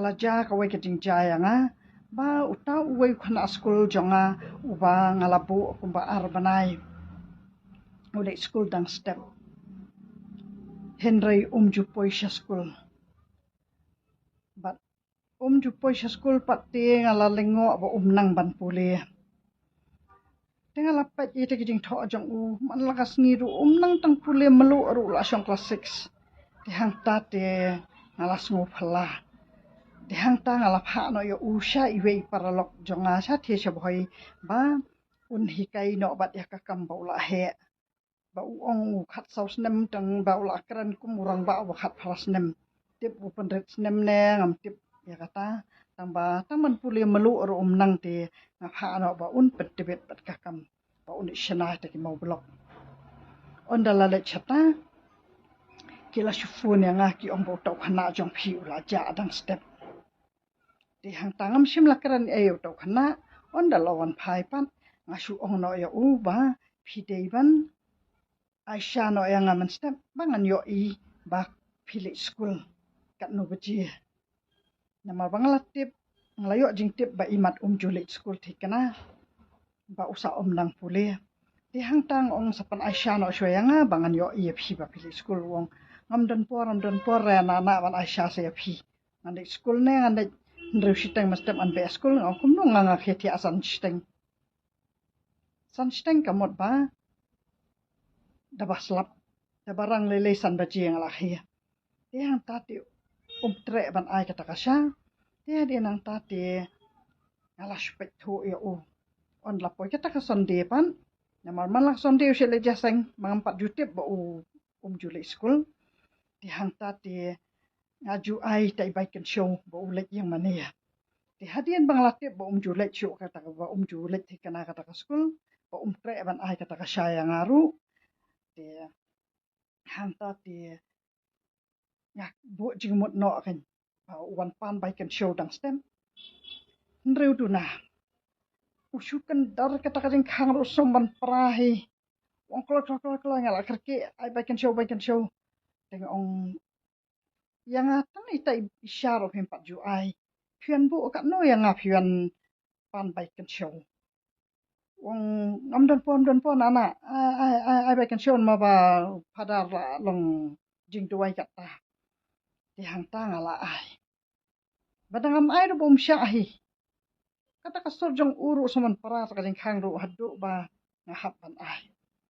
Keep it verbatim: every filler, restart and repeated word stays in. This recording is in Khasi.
la jia kawei ka jingjia ïa nga ba uta uwei u khynnah skul jong nga uba nga la buh kumba ar bnai u leit skul dang step. Hynrei um ju poi sha skul. Bad um ju poi sha skul pat te nga la lyngngoh ba um nang ban pule. Te nga la peit ïa ka jingthoh jong u, man la ka sngi ruh um nang tang pule, mluh ruh la shong klas six. Te hangta te nga la sngewphylla. Te hangta nga la phah noh ïa u sha iwei i paralok jong nga sha thied sha bhoi ba un hikai noh bad ïa ka kam ba u la heh. Ba u ong u khatsaw snem, tang ba u la kren kum u rangbah uba khatphra snem. Tip u pynrit snem ne ngam tip ïa kata. Tang ba tang ban pule mluh ruh um nang te nga phah noh ba un pyntbit bad ka kam ba un ïa shna ïa ki mawblok. Ynda la leit shata ki la shu phone ïa nga ki ong ba uta u khynnah jong phi u la jah dang step. Te hangta ngam shym la kren ei ïa uta u khynnah. Ynda la wan phai pat nga shu ong noh ïa u ba phi dei ban ai sha noh ïa nga mynstep ba ngan ïohi ba phi leit skul katno baje. Namar ba nga la tip, nga la ïoh jingtip ba imat um ju leit skul thikna ba u sa um nang pule. Te hangta nga ong sa pyn ai sha noh shuwa ïa nga ba ngan ïohi ïa phi ba phi leit skul. U ong ngam don por, ngam don por re na na ban ai sha sa ïa phi. Ngan leit skul ne ngan leit hynriew shiteng mynstep ngan beh skul. Nga ong kumno nga nga khie thiah san shiteng. San shiteng ka mut ba da ba slap, da ba rang lei lei san baje nga la khie. Te hangta te um treh ban ai kata ka sha. Te hadien hangta te nga la shu peit thuh ïa u. Ynda la poi kata ka Sunday pat, namar man la ka Sunday u shait leit jingïaseng, ma ngam pat ju tip ba u um ju leit skul. Te hangta te nga ju ai ïa i bai kynshew ba u leit ïing mane. Te hadien ba nga la tip ba um ju leit shuh kata ka, ba um ju leit thikna kata ka skul, ba um treh ban ai kata ka sha ïa nga ruh. Te hangta te nga buh jingmut noh kein ba u wan pan bai kynshew dang step. Hynriew duna u shu kyndar kata ka jingkhang ruh sngewbha ban pra hi. U ong kloi kloi kloi kloi, nga la kyrkieh ai bai kynshew, bai kynshew. Te nga ong ïa nga tang ita i sha ruh phim pat ju ai. Phi wan buh katno ïa nga phi wan pan bai kynshew. U ong ngam don por, ngam don por na na. Ai, ai, ai, ai bai kynshew namar ba Phadar la long jingduwai kata. Te hangta nga la ai. Ba da ngam ai ruh ba um shah hi. Kata ka sur jong u ruh sngewbha ban pra, kata ka jingkhang ruh haduh ba nga hap ban ai.